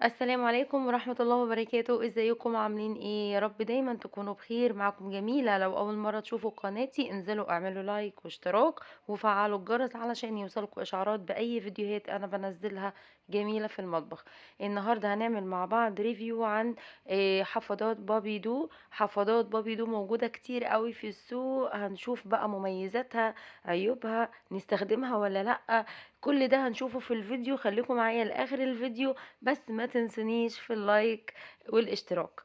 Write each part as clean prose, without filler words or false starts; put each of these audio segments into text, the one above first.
السلام عليكم ورحمة الله وبركاته. ازيكم عاملين ايه؟ يا رب دايما تكونوا بخير. معكم جميلة. لو اول مرة تشوفوا قناتي انزلوا اعملوا لايك واشتراك وفعلوا الجرس علشان يوصلكوا اشعارات باي فيديوهات انا بنزلها جميلة في المطبخ. النهاردة هنعمل مع بعض review عن حفاضات بابي دو. حفاضات بابي دو موجودة كتير قوي في السوق، هنشوف بقى مميزاتها، عيوبها، نستخدمها ولا لا، كل ده هنشوفه في الفيديو. خليكم معايا لاخر الفيديو، بس ما تنسونيش في اللايك والاشتراك.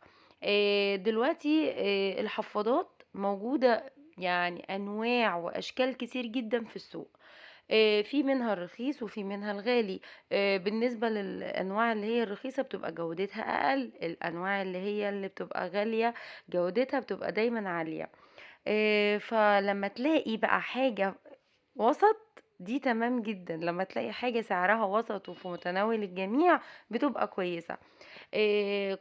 دلوقتي الحفاضات موجودة انواع واشكال كتير جدا في السوق، في منها الرخيص وفي منها الغالي. بالنسبة للانواع اللي هي الرخيصة بتبقى جودتها اقل، الانواع اللي هي اللي بتبقى غالية جودتها بتبقى دايما عالية. فلما تلاقي بقى حاجة وسط دي تمام جدا، لما تلاقي حاجة سعرها وسط وفي متناول الجميع بتبقى كويسة.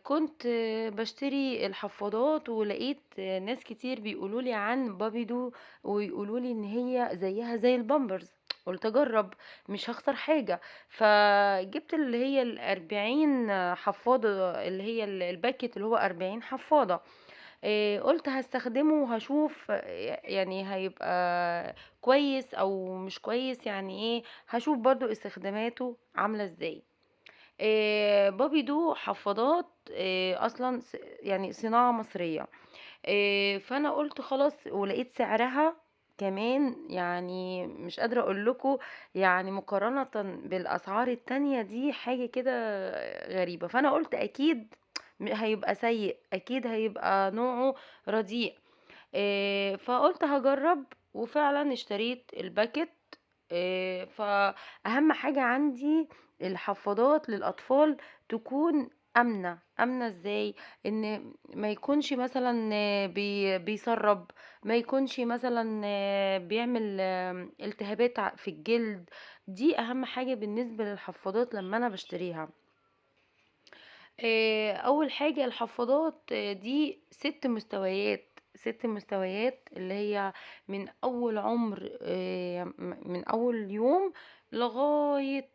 كنت بشتري الحفاضات ولقيت ناس كتير بيقولولي عن بابي دو ويقولولي ان هي زيها زي البامبرز، قلت اجرب مش هخسر حاجة، فجبت اللي هي الأربعين حفاضة اللي هي ال packet اللي هو 40 حفاضة. قلت هستخدمه وهشوف، هيبقى كويس او مش كويس، هشوف برضو استخداماته عاملة ازاي. بابي دو حفاضات، اصلا صناعة مصرية. فانا قلت خلاص، ولقيت سعرها كمان مش قادرة اقول لكم، مقارنة بالاسعار التانية دي حاجة كده غريبة. فانا قلت اكيد هيبقى سيء، اكيد هيبقى نوعه رديء. فقلت هجرب، وفعلا اشتريت ال packet. فاهم حاجة عندي الحفاضات للاطفال تكون امنة. امنة ازاي؟ ان ما يكونش مثلا بيسرب، ما يكونش مثلا بيعمل التهابات في الجلد. دي اهم حاجة بالنسبة للحفاضات لما انا بشتريها. اول حاجة الحفاضات، دي 6 مستويات، 6 مستويات اللي هي من اول عمر، من اول يوم لغاية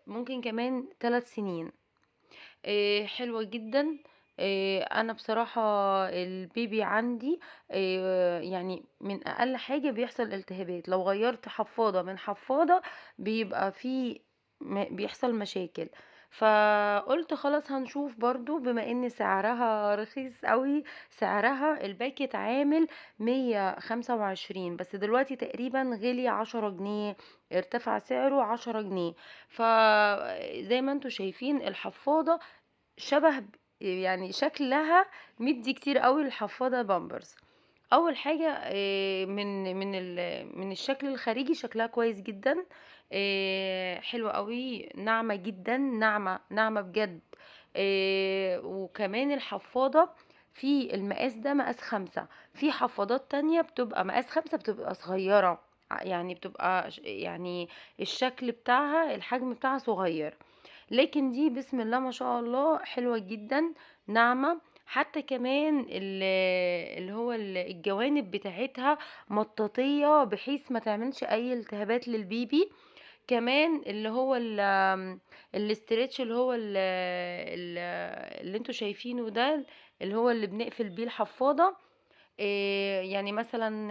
ممكن كمان 3 سنين. حلوة جدا. انا بصراحة البيبي عندي، من اقل حاجة بيحصل التهابات، لو غيرت حفاضة من حفاضة بيبقى في بيحصل مشاكل. فقلت خلاص هنشوف برضو، بما ان سعرها رخيص قوي، سعرها الباكت عامل 125، بس دلوقتي تقريبا غلي 10 جنيه، ارتفع سعره 10 جنيه. فزي ما انتوا شايفين الحفاضة شبه شكلها مدي كتير قوي الحفاضة بامبرز. اول حاجة، من الشكل الخارجي شكلها كويس جدا، حلوة قوي، ناعمة جدا، ناعمة ناعمة بجد. وكمان الحفاضة في المقاس ده مقاس 5، في حفاضات تانية بتبقى مقاس 5 بتبقى صغيرة، يعني بتبقى يعني الشكل بتاعها الحجم بتاعها صغير، لكن دي بسم الله ما شاء الله حلوة جدا، ناعمة. حتى كمان اللي هو الجوانب بتاعتها مطاطية بحيث ما تعملش اي التهابات للبيبي. كمان اللي هو ال stretch اللي هو اللي انتوا شايفينه ده، اللي هو اللي بنقفل بيه الحفاضة. مثلا،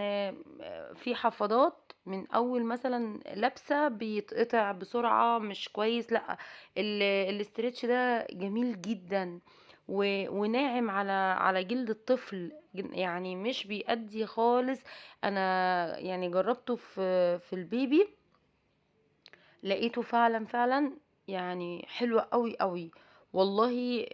في حفاضات من اول مثلا لابسة بيتقطع بسرعة مش كويس، لا ال stretch ده جميل جدا وناعم على جلد الطفل، مش بيأدي خالص. انا جربته في البيبي، لقيته فعلا فعلا حلو قوي قوي والله.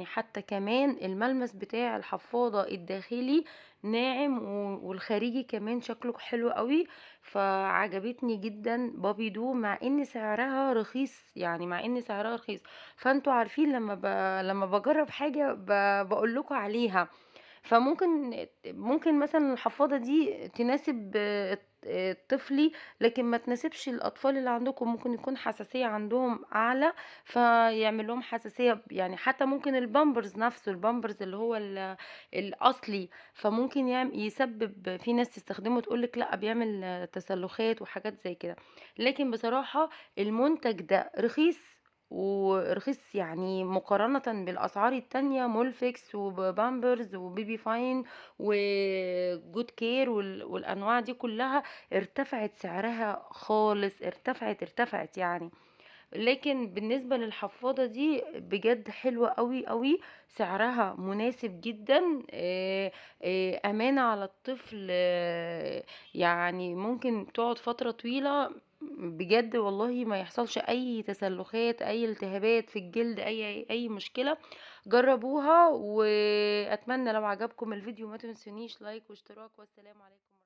حتى كمان الملمس بتاع الحفاضة الداخلي ناعم والخارجي كمان شكله حلو قوي، فعجبتني جدا بابي دو مع ان سعرها رخيص، مع ان سعرها رخيص. فانتوا عارفين لما بجرب حاجة بقول لكم عليها. فممكن مثلا الحفاضة دي تناسب طفلي، لكن ما تناسبش الأطفال اللي عندكم، ممكن يكون حساسية عندهم أعلى فيعمل لهم حساسية. حتى ممكن البامبرز نفسه، البامبرز اللي هو الأصلي، فممكن يسبب في ناس تستخدمه تقولك لا بيعمل تسلخات وحاجات زي كده. لكن بصراحة المنتج ده رخيص ورخيص يعني مقارنة بالأسعار التانية، مولفكس وبامبرز وبيبي فاين وجود كير والأنواع دي كلها ارتفعت سعرها خالص، ارتفعت يعني. لكن بالنسبة للحفاضة دي بجد حلوة قوي قوي، سعرها مناسب جدا، أمانة على الطفل، يعني ممكن تقعد فترة طويلة بجد والله ما يحصلش اي تسلخات، اي التهابات في الجلد، اي مشكلة. جربوها، واتمنى لو عجبكم الفيديو ما تنسونيش like واشتراك، والسلام عليكم.